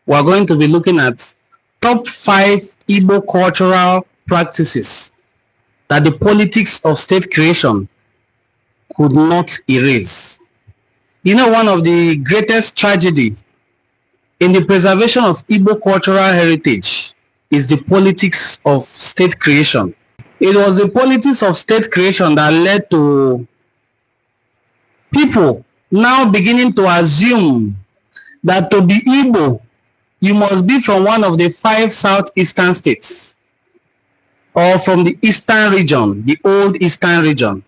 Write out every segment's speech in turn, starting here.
We are going to be looking at top 5 Igbo cultural practices that the politics of state creation could not erase. You know, one of the greatest tragedy in the preservation of Igbo cultural heritage is the politics of state creation. It was the politics of state creation that led to people now beginning to assume that to be Igbo, you must be from one of the 5 southeastern states or from the eastern region, the old eastern region.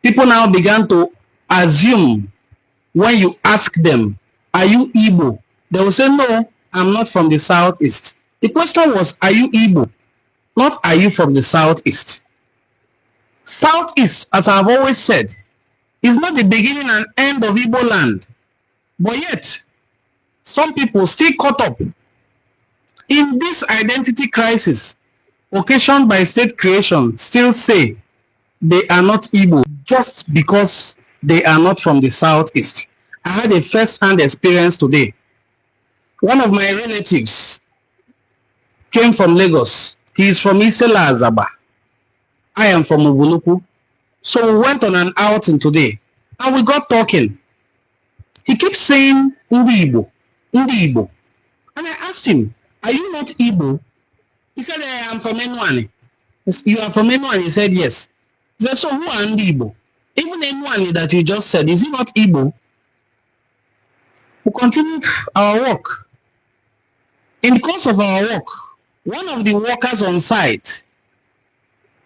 People now began to assume when you ask them, "Are you Igbo?" They will say, "No, I'm not from the southeast." The question was, "Are you Igbo?" Not, "Are you from the southeast?" Southeast, as I've always said, is not the beginning and end of Igbo land. But yet, some people still caught up in this identity crisis occasioned by state creation still say they are not Igbo just because they are not from the southeast. I had a first-hand experience today. One of my relatives came from Lagos. He is from Isela Azaba. I am from Ubuluku. So we went on an outing today and we got talking. He keeps saying Ndi Igbo, Ndi Igbo. And I asked him, "Are you not Igbo?" He said, "I am from Enuani." "You are from Enuani?" He said, "Yes." He said, "So who are Ndi Igbo? Even Enuani that you just said, is he not Igbo?" We continued our work. In the course of our work, one of the workers on site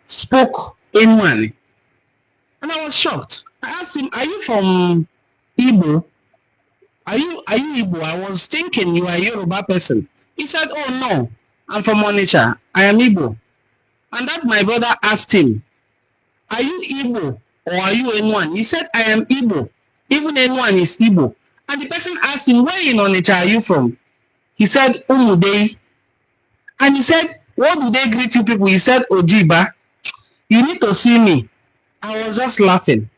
spoke Enuani. And I was shocked. I asked him, "Are you from Igbo? Are you Igbo? I was thinking you are a Yoruba person." He said, "Oh no, I'm from Onitsha. I am Igbo." And that my brother asked him, "Are you Igbo or are you Enuani?" He said, "I am Igbo. Even Enuani is Igbo." And the person asked him, "Where in Onitsha are you from?" He said, "Umudei." And he said, "What do they greet you people?" He said, "Ojiba." You need to see me. I was just laughing.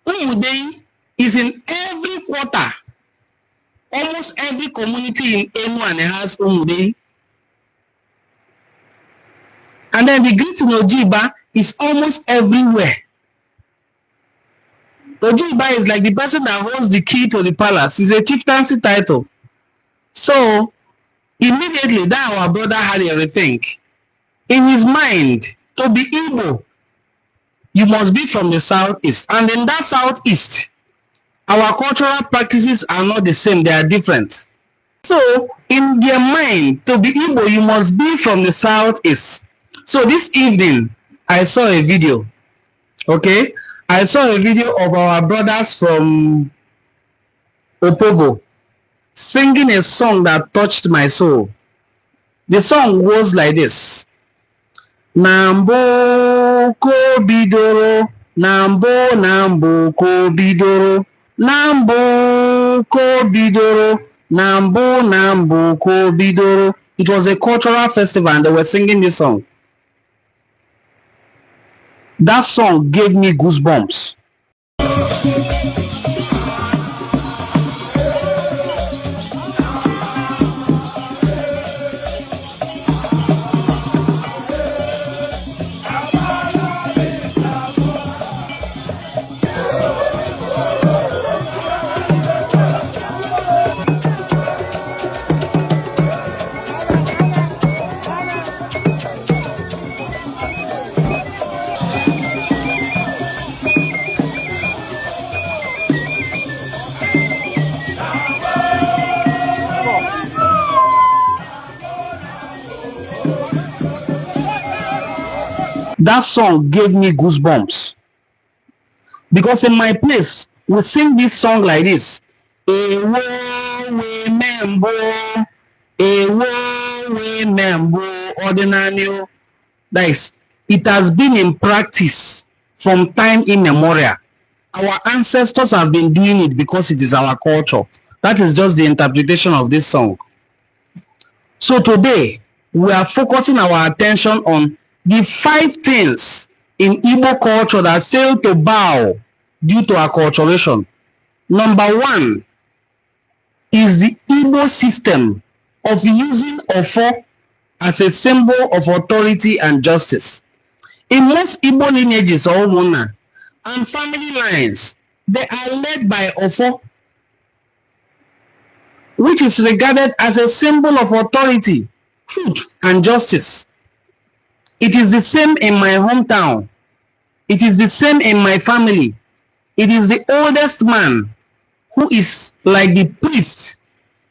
Umudei is in every quarter. Almost every community in Enuani has Umudei. And then the greeting Ojiba is almost everywhere. Ojiba is like the person that holds the key to the palace. It's a chieftaincy title. So immediately that our brother had a rethink. In his mind, to be Igbo, you must be from the southeast. And in that southeast, our cultural practices are not the same, they are different. So in their mind, to be Igbo, you must be from the southeast. So this evening, I saw a video. Okay, I saw a video of our brothers from Opobo singing a song that touched my soul. The song goes like this. Na mbụ ka o bidoro, na mbụ na mbụ ka o bidoro, na mbụ ka o bidoro, na mbụ na mbụ ka o bidoro. It was a cultural festival and they were singing this song. That song gave me goosebumps. That song gave me goosebumps. Because in my place, we sing this song like this. Ewo we membo, ewo we membo, ọdịnanị. That is, it has been in practice from time immemorial. Our ancestors have been doing it because it is our culture. That is just the interpretation of this song. So today, We are focusing our attention on the five things in Igbo culture that fail to bow due to acculturation. Number one is the Igbo system of using Ofo as a symbol of authority and justice. In most Igbo lineages or Umunna and family lines, they are led by Ofo, which is regarded as a symbol of authority, truth, and justice. It is the same in my hometown. It is the same in my family. It is the oldest man who is like the priest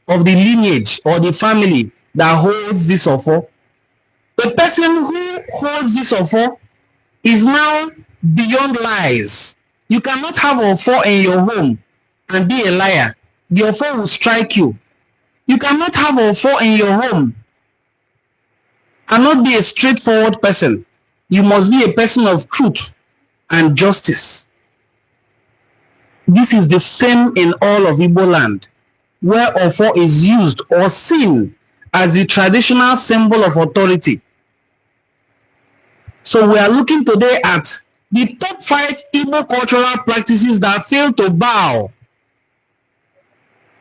of the lineage or the family that holds this ofo. The person who holds this ofo is now beyond lies. You cannot have ofo in your home and be a liar. The ofo will strike you. You cannot have ofo in your home and not be a straightforward person. You must be a person of truth and justice. This is the same in all of Igbo land, where Ofo is used or seen as the traditional symbol of authority. So we are looking today at the top five Igbo cultural practices that fail to bow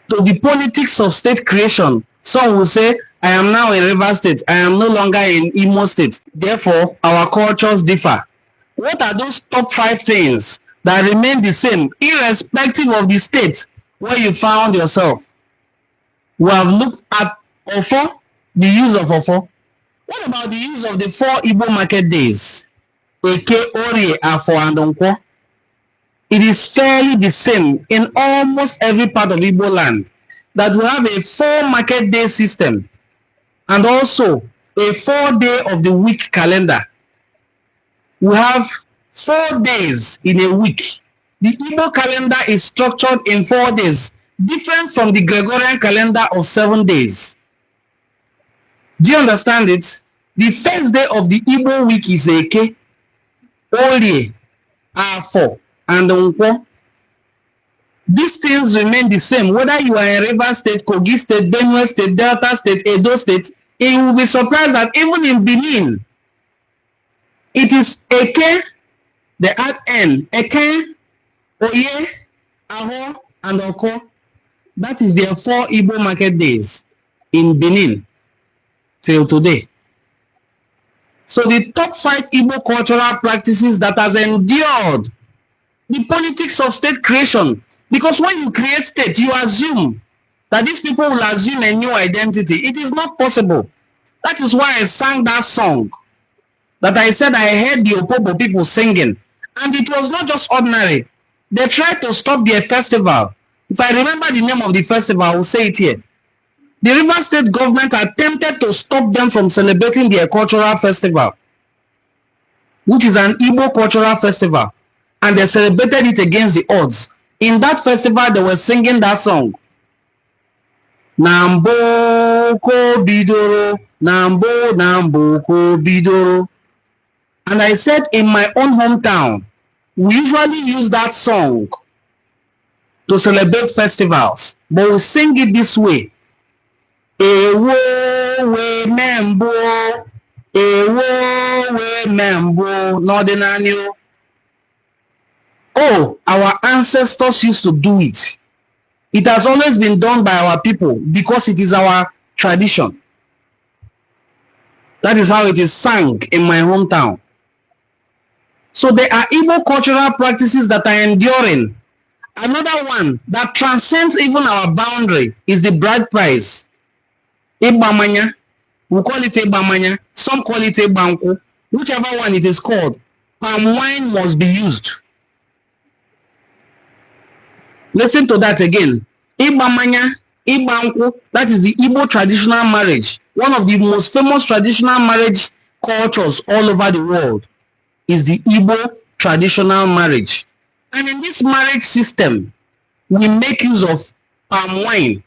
to the politics of state creation. Some will say, "I am now in Rivers State. I am no longer in Imo State. Therefore, our cultures differ." What are those top five things that remain the same, irrespective of the state where you found yourself? We have looked at Ofo, the use of Ofo. What about the use of the four Igbo market days? Eke, Orie, Afo, and Nkwo. It is fairly the same in almost every part of Igbo land that we have a four market day system and also a 4 day of the week calendar. We have 4 days in a week. The Igbo calendar is structured in 4 days, different from the Gregorian calendar of 7 days. Do you understand it? The first day of the Igbo week is Eke, Orie, Afo, and Nkwo. These things remain the same whether you are in Rivers State, Kogi State, Benue State, Delta State, Edo State. You will be surprised that even in Benin, it is Eke, they add N, Eke, Oye, Aho, and Oko. That is their four Igbo market days in Benin till today. So the top five Igbo cultural practices that has endured the politics of state creation. Because when you create state, you assume that these people will assume a new identity. It is not possible. That is why I sang that song that I said I heard the Opobo people singing. And it was not just ordinary. They tried to stop their festival. If I remember the name of the festival, I will say it here. The River State government attempted to stop them from celebrating their cultural festival, which is an Igbo cultural festival, and they celebrated it against the odds. In that festival, they were singing that song. Na mbụ ka o bidoro, na mbụ na mbụ ka o bidoro. And I said, in my own hometown, we usually use that song to celebrate festivals, but we sing it this way. Ewo wee mee mbụ, ewo wee mee mbụ n'ọdịnala o. Oh, our ancestors used to do it. It has always been done by our people because it is our tradition. That is how it is sung in my hometown. So there are Igbo cultural practices that are enduring. Another one that transcends even our boundary is the bride price. Ịgba mmanya. We call it Ịgba mmanya. Some call it Ịgba nkwụ. Whichever one it is called, palm wine must be used. Listen to that again. Ịgba mmanya, Ịgba nkwụ, that is the Igbo traditional marriage. One of the most famous traditional marriage cultures all over the world is the Igbo traditional marriage. And in this marriage system, we make use of palm wine.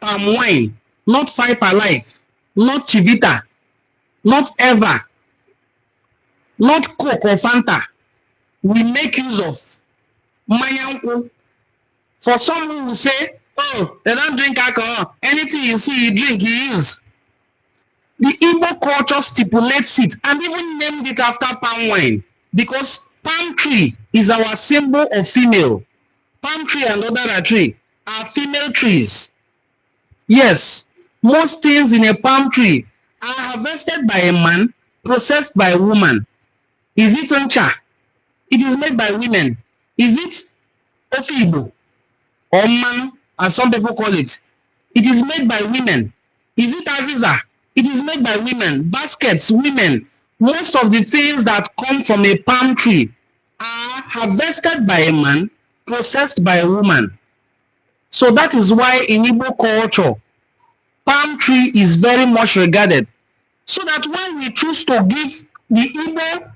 Palm wine, not Five Alive, not Chivita, not Eva, not Coke or Fanta. We make use of mmanya nkwụ. For some who will say, "Oh, they don't drink alcohol. Anything you see, you drink, you use." The Igbo culture stipulates it and even named it after palm wine because palm tree is our symbol of female. Palm tree and other tree are female trees. Yes, most things in a palm tree are harvested by a man, processed by a woman. Is it ncha? It is made by women. Is it ofe Igbo or mmanụ, as some people call it? It is made by women. Is it aziza? It is made by women. Baskets, women. Most of the things that come from a palm tree are harvested by a man, processed by a woman. So that is why in Igbo culture, palm tree is very much regarded. So that when we choose to give the Igbo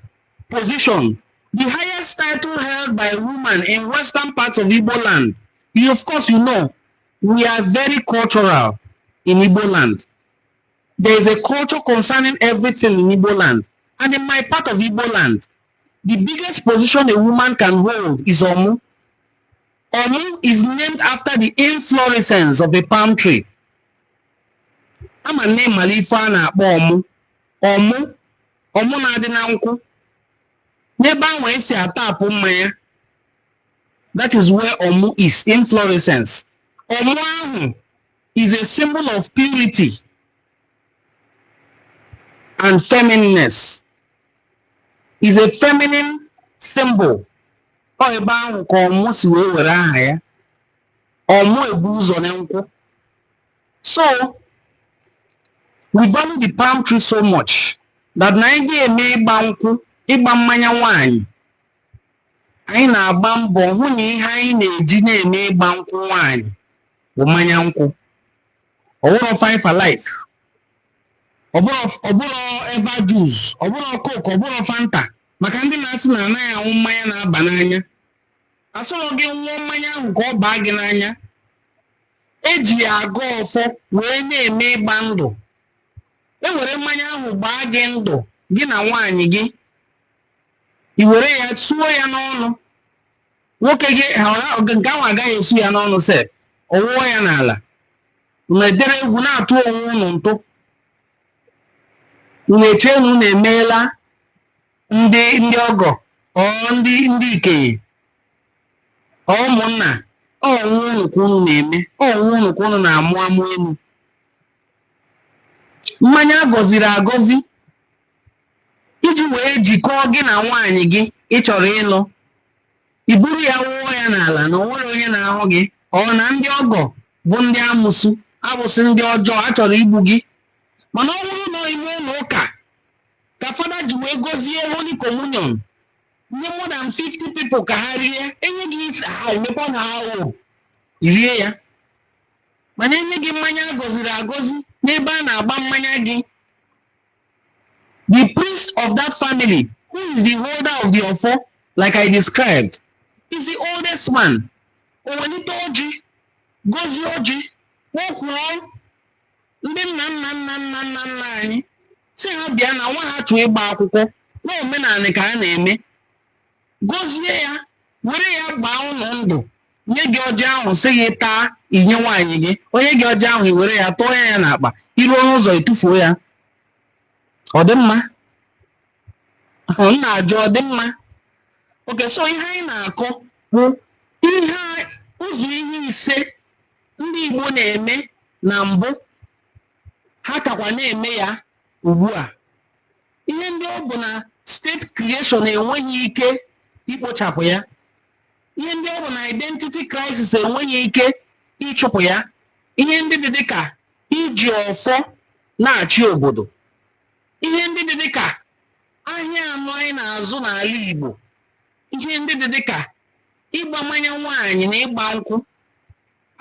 position, the highest title held by a woman in western parts of Igbo land, you, of course, we are very cultural in Igbo land. There is a culture concerning everything in Igbo land. And in my part of Igbo land, the biggest position a woman can hold is Omu. Omu is named after the inflorescence of a palm tree. Ama nne mara ife a na-akpọ ọmụ. Ọmụ, ọmụ na-adị na nkwụ. N'ebe ahụ esi atapụ mmanya. That is where ọmụ is, inflorescence. Ọmụ ahụ is a symbol of purity and feminineness. Is a feminine symbol. Ọ ebe ahụ ka ọmụ si wee were aha ya. Ọmụ ebu ụzọ na nkwụ. So, we value the palm tree so much that na anyị ga-eme ịgba nkwụ, ịgba mmanya nwanyị. Anyị na-agba mbọ hụ na ihe anyị na-eji na-eme ịgba nkwụ nwanyị bụ mmanya nkwụ. Ọ bụrụ Five Alive, ọ bụrụ Eva juice, ọ bụrụ Coke, ọ bụrụ Fanta, maka ndị na-asị na anaghị aṅụ mmanya na-aba n'anya. Asọrọ gị ṅụọ mmanya ahụ ka ọ baa gị n'anya. Eji ya agọ ọfọ wee na-eme ịgba ndụ. E were mmanya ahụ gbaa gị ndụ, gị na nwaanyị gị, i were ya suo ya n'ọnụ. Nwoke gị nke ahụ agaghị esu ya n'ọnụ sef, ọ wụọ ya n'ala. Unu edere egwu na-atụ onwe unu ntụ. Unu eche na unu emeela ndị ọgọ ọ ndị ikenye ọ ụmụnna. Ọ onwe unu ka unu na-eme, ọ onwe unu ka unu na-amụ amụ elu. Mmanya agọziri agọzi iji wee jikọọ gị na nwaanyị gị ị chọrọ ịlụ, i buru ya wụọ ya n'ala na o nwere onye na-ahụ gị, ọ na ndị ọgọ bụ ndị amụsụ, abụsị ndị ọjọọ a chọrọ igbu gị. Mana ọ bụrụ na ime ụlọ ụka ka fada ji wee gọzie Holy Communion nye more than 50 people ka ha rie, enye gị ha emekwa na ha o rie ya. Mana enye gị mmanya agọziri agọzi n'ebe a na-agba mmanya gị, the priest of that family, who is the holder of the ọfọ like I described, is the oldest man. O welite ọjị, gọzie ọjị, kpọkwuo ndị nna nna nna nna nna nna anyị, si ha bịa na nwa ha chọọ ịgba akwụkwọ na omenala ka a na-eme. Gọzie ya, were ya gbaa ụlọ ndụ, nye gị ọjị ahụ, sị gị taa, inye nwaanyị gị. Onye gị ọjị ahụ, i were ya tụọ ya n'akpa, iruo n'ụzọ etufuo ya. Ọ dị mma? M na-ajụ, ọ dị mma? Oke, so ihe anyị na-akọ bụ ihe ụzọ ihe ise ndị Igbo na-eme na mbụ, ha kakwa na-eme ya ugbu a. Ihe ndị ọ bụ na state creation enweghị ike ikpochapụ ya, ihe ndị ọ bụ na identity crisis enweghị ike ịchụpụ ya, ihe ndị dị dịka iji ọfọ na-achị obodo, ihe ndị dị dịka ahịa anọ anyị na-azụ n'ala Igbo, ihe ndị dị dịka ịgba mmanya nwaanyị na ịgba nkwụ.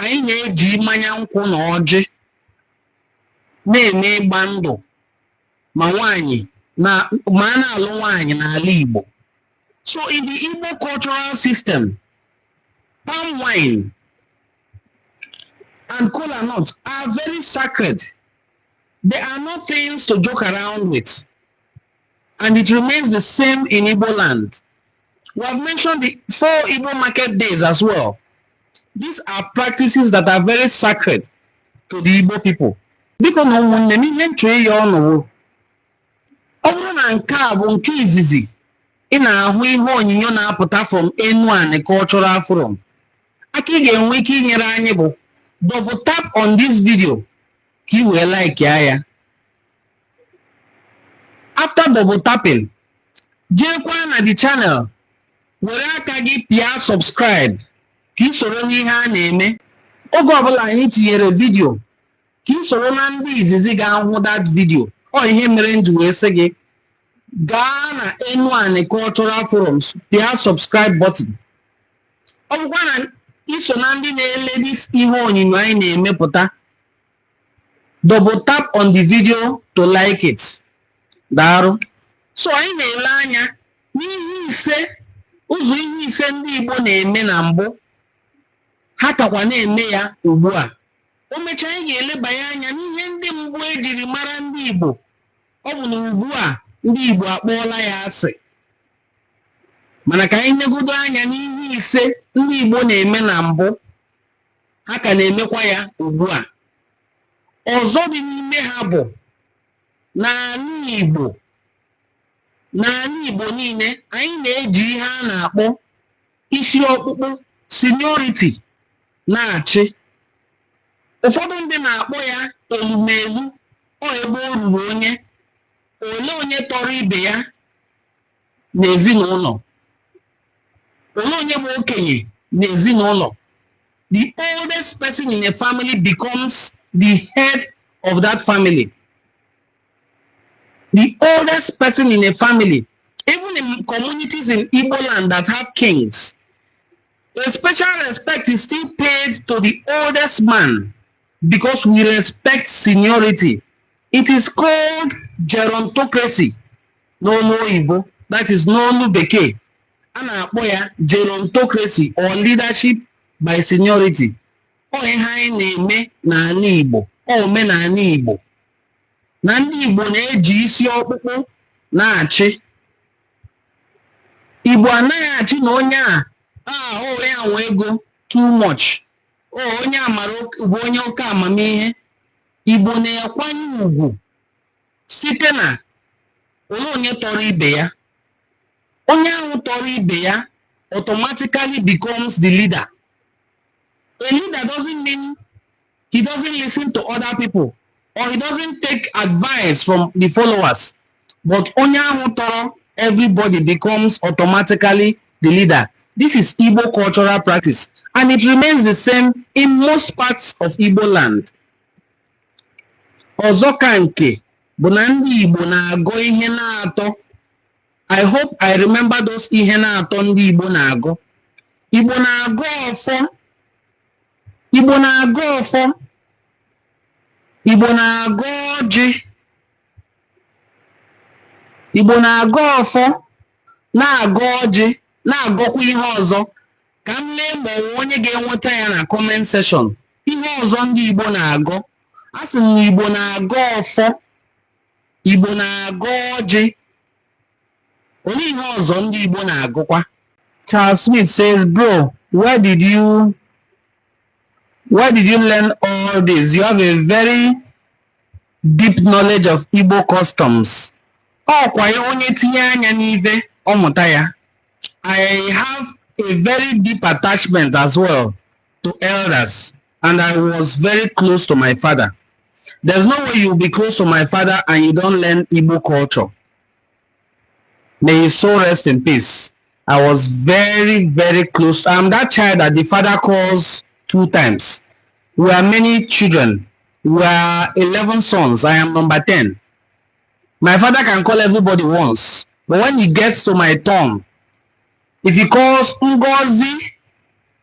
Anyị na-eji mmanya nkwụ na ọjị na-eme ịgba ndụ ma nwaanyị na ma a na-alụ nwaanyị n'ala Igbo. So in the Igbo cultural system, palm wine and kola nut are very sacred. They are not things to joke around with, and it remains the same in Igbo land. We have mentioned the four Igbo market days as well. These are practices that are very sacred to the Igbo people. Biko na ụmụnne m, ihe nchọ ịyọ ọnụ bụ, ọ bụrụ na nke a bụ nke izizi ị na-ahụ ihe onyinyo na-apụta from Enuani Cultural Forum, aka ị ga-enwe ike inyere anyị bụ double tap on this video ka ị wee like ya. After double tapping, jeekwa na the channel, were aka gị pịa subscribe ka ị soro n'ihe a na-eme. Oge ọbụla anyị tinyere video, ka ị soro na ndị izizi ga-ahụ that video. Ọ ihe mere m ji wee sị gị gaa na Enuani Cultural Forums, pịa subscribe button. Ọ bụkwa na iso na ndị na-ele this ihe onyonyo anyị na-emepụta, double tap on the video to like it. Daalụ. So anyị na-ele anya n'ihe ise, ụzọ ihe ise ndị Igbo na-eme na mbụ, ha kakwa na-eme ya ugbu a. O mechaa, anyị ga-elebanye anya n'ihe ndị mbụ ejiri mara ndị Igbo, ọ bụ na ugbu a ndị Igbo akpọọla ya asị. Mana ka anyị negodo anya n'ihe ise ndị Igbo na-eme na mbụ, ha ka na-emekwa ya ugbu a. Ọzọ dị n'ime ha bụ, n'ala Igbo niile, anyị na-eji ihe a na-akpọ isi ọkpụkpụ, seniority, na-achị. Ụfọdụ ndị na-akpọ ya elumelu. Ọ ebe o ruru onye ole, onye tọrọ ibe ya n'ezinụlọ, ole onye bụ okenye n'ezinụlọ. The oldest person in a family becomes the head of that family. The oldest person in a family, even in communities in Igbo land that have kings, a special respect is still paid to the oldest man because we respect seniority. It is called gerontocracy n'olu oyibo, that is, n'olu bekee. A na-akpọ ya gerontocracy or leadership by seniority. Ọ ihe anyị na-eme n'ala Igbo, ọ omenala Igbo na ndị Igbo na-eji isi ọkpụkpụ na-achị. Igbo anaghị achị na onye a o ya nwe ego too much, o onye amara bụ onye oke amamihe. Igbo na-akwanye ugwu site na ole onye tọrọ ibe ya. Onye ahụ tọrọ ibe ya automatically becomes the leader. A leader doesn't mean he doesn't listen to other people or he doesn't take advice from the followers, but onye ahụ tọrọ everybody becomes automatically the leader. This is Igbo cultural practice, and it remains the same in most parts of Igbo land. Ọzọ ka nke bụ na ndị Igbo na-agọ ihe na-atọ. I hope I remember those ihe na-atọ ndị Igbo na-agọ. Igbo na-agọ ọfọ, Igbo na-agọ ọfọ, Igbo na-agọ ọjị, Igbo na-agọ ọfọ, na-agọ ọjị, na-agọkwa ihe ọzọ. Ka m lee ma ọ nwe onye ga-enweta ya na comment section. Ihe ọzọ ndị Igbo na-agọ. A sị m na Igbo na-agọ ọfọ, Igbo na-agọ ọjị. Olee ihe ọzọ ndị Igbo na-agụkwa? Charles Smith says, "Bro, where did you learn all this? You have a very deep knowledge of Igbo customs." Ọkwa ya, onye tinye anya n'ife, ọ mụta ya. I have a very deep attachment as well to elders, and I was very close to my father. There's no way you'll be close to my father and you don't learn Igbo culture. May his soul rest in peace. I was very, very close. I'm that child that the father calls two times. We are many children. We are 11 sons. I am number 10. My father can call everybody once, but when he gets to my turn, if he calls "Ngozi,"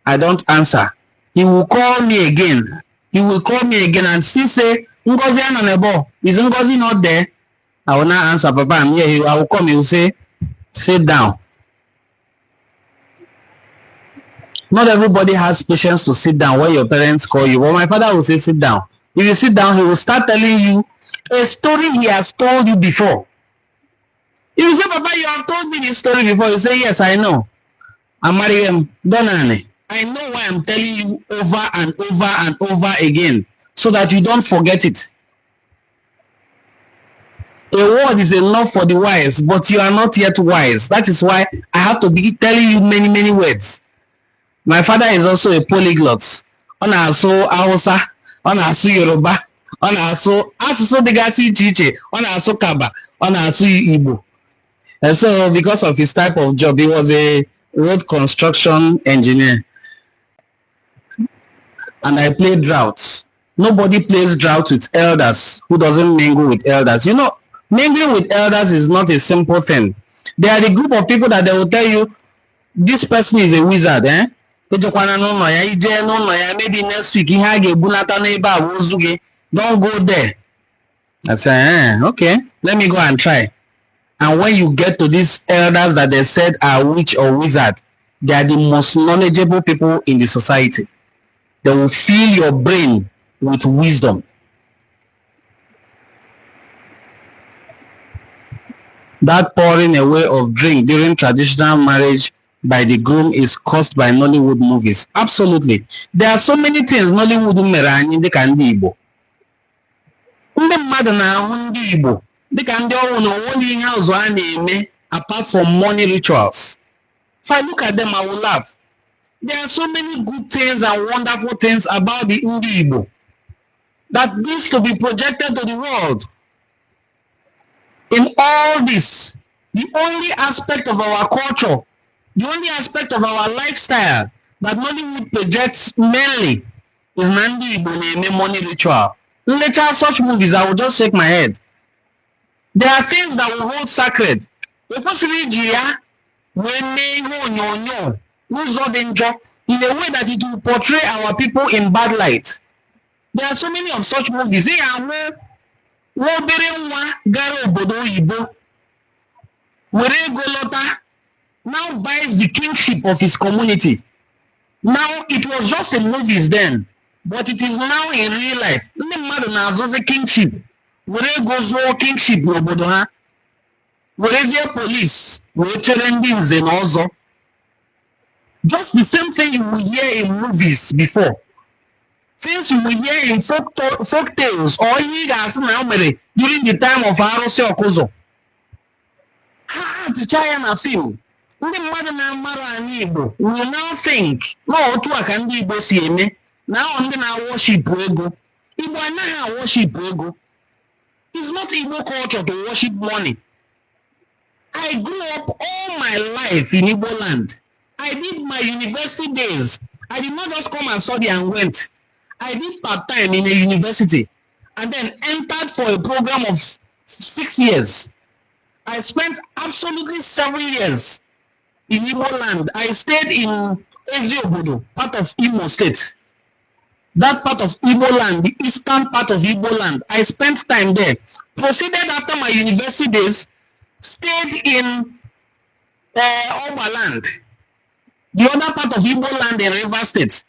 I don't answer. He will call me again. He will call me again and still say, "Ngozi Ananebo, is Ngozi not there?" I will not answer. "Papa, I'm here." I will come. He will say, "Sit down." Not everybody has patience to sit down when your parents call you. But my father will say, "Sit down." If you sit down, he will start telling you a story he has told you before. If you say, "Papa, you have told me this story before," you say, "Yes, I know. Amariam, Donane. I know why I'm telling you over and over and over again, so that you don't forget it." A word is enough for the wise, but you are not yet wise. That is why I have to be telling you many, many words. My father is also a polyglot. Ọ na-asụ Hausa, ọ na-asụ Yoruba, ọ na-asụ asụsụ dịgasị iche iche, ọ na-asụ Kaba, ọ na-asụ Igbo. And so because of his type of job, he was a road construction engineer. And I played draught. Nobody plays draught with elders who doesn't mingle with elders. Mingling with elders is not a simple thing. They are the group of people that they will tell you, "This person is a wizard, eh? Ejekwana n'ụlọ ya, ijee n'ụlọ ya, maybe next week ihe a ga-ebunata n'ebe a bụ ozu gị. Don't go there." I say, "Eh, okay, let me go and try." And when you get to these elders that they said are witch or wizard, they are the most knowledgeable people in the society. They will fill your brain with wisdom. That pouring away of drink during traditional marriage by the groom is caused by Nollywood movies. Absolutely. There are so many things Nollywood mere anyị dịka ndị Igbo. Ndị mmadụ na-ahụ ndị Igbo dịka ndị ọnwụ na onweghị ihe ọzọ a na-eme apart from money rituals. If I look at them, I will laugh. There are so many good things and wonderful things about the ndị Igbo that needs to be projected to the world. In all this, the only aspect of our culture, the only aspect of our lifestyle that Nollywood projects mainly is na ndị Igbo na-eme money ritual. M lechaa such movies, I will just shake my head. There are things that we hold sacred. Ekwesịrị iji ya wee mee ihe onyonyo n'ụzọ dị njọ, in a way that it will portray our people in bad light. There are so many of such movies. Ị ga-ahụ nwa obere nwa gara obodo oyibo were ego lọta, now buys the kingship of his community. Now, it was just in movies then, but it is now in real life. Ndị mmadụ na-azụzi kingship, were ego zụọ kingship n'obodo ha, werezie police wee chere ndị nze na ọzọ. Just the same thing you will hear in movies before, things you will hear in folk tales, or ihe ị ga-asị na o mere during the time of arụsị ọkụzọ, ha atịcha ya na film. Ndị mmadụ na-amara anyị Igbo will now think na otu a ka ndị Igbo si eme, na ọ ndị na-worship ego. Igbo anaghị worship ego. It's not Igbo culture to worship money. I grew up all my life in Igbo land. I did my university days. I did not just come and study and went. I did part-time in a university and then entered for a program of 6 years. I spent absolutely 7 years in Igbo land. I stayed in Eziobodo, part of Imo State. That part of Igbo land, the eastern part of Igbo land. I spent time there. Proceeded after my university days, stayed in Obaland, the other part of Igbo land in River State.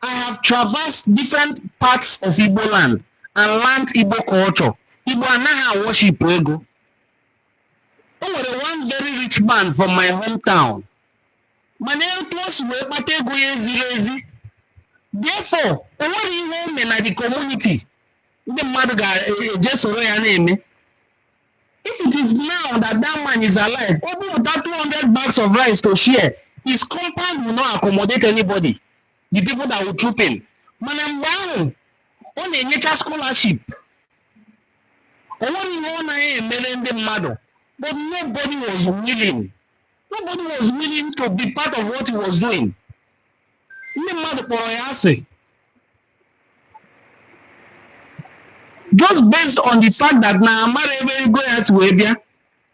I have traversed different parts of Igbo land and learned Igbo culture. Igbo anaghị worship ego. O nwere one very rich man from my hometown. Mana etu o si wee kpata ego ya eziri ezi. Therefore, o nwere ihe o mee na the community ndị mmadụ ga-eje soro ya na-eme. If it is now that that man is alive, o bupụta 200 bags of rice to share, his compound will not accommodate anybody, the people that will troop in. Mana mgbe ahụ, ọ na-enyecha scholarship. O nwere ihe ọ naghị emere ndị mmadụ, but nobody was willing. Nobody was willing to be part of what he was doing. Ndị mmadụ kpọrọ ya asị. Just based on the fact that na amara ebe ego ya si wee bịa.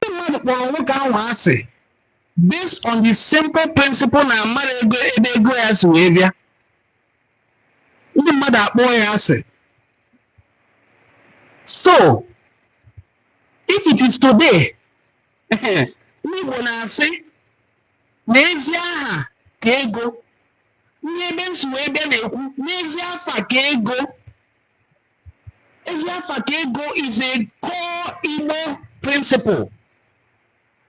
Ndị mmadụ kpọrọ nwoke ahụ asị based on the simple principle na amara ego ebe ego ya si wee bịa. Ndị mmadụ akpọọ ya asị. So, if it is today, ndị Igbo na-asị na ezi aha ka ego. Ndị ebe m si wee bịa na-ekwu n'ezi afa ka ego. Ezi afa ka ego is a core Igbo principle.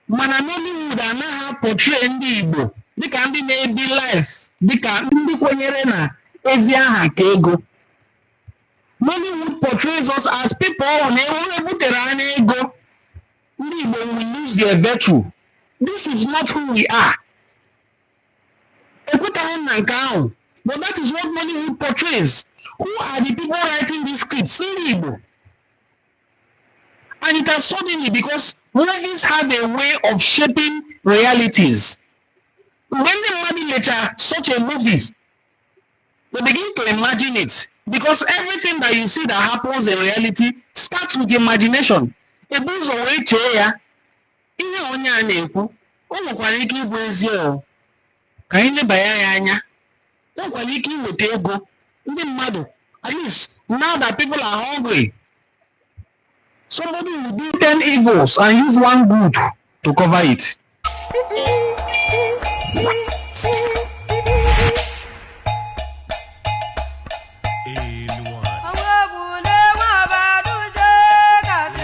Mana Nollywood anaghị portray ndị Igbo dịka ndị na-ebi life dịka ndị kwenyere na ezi aha ka ego. Nollywood portrays us as people na ewu ebutere anya ego. Ndị Igbo will lose their virtue. This is not who we are. Ekwetaghị m na nke ahụ, but that is what Nollywood portrays. Who are the people writing these scripts? Ndị Igbo. And it has suddenly, because movies have a way of shaping realities. Mgbe ndị mmadụ lecha such a movie, they begin to imagine it, because everything that you see that happens in reality starts with imagination. Ebu ụzọ wee chee ya, ihe onye a na-ekwu, o nwekwara ike ịbụ ezie o. Ka anyị lebanye ya anya, o nwekwara ike iweta ego ndị mmadụ. At least now that people are hungry, somebody will do 10 evils and use one good to cover it.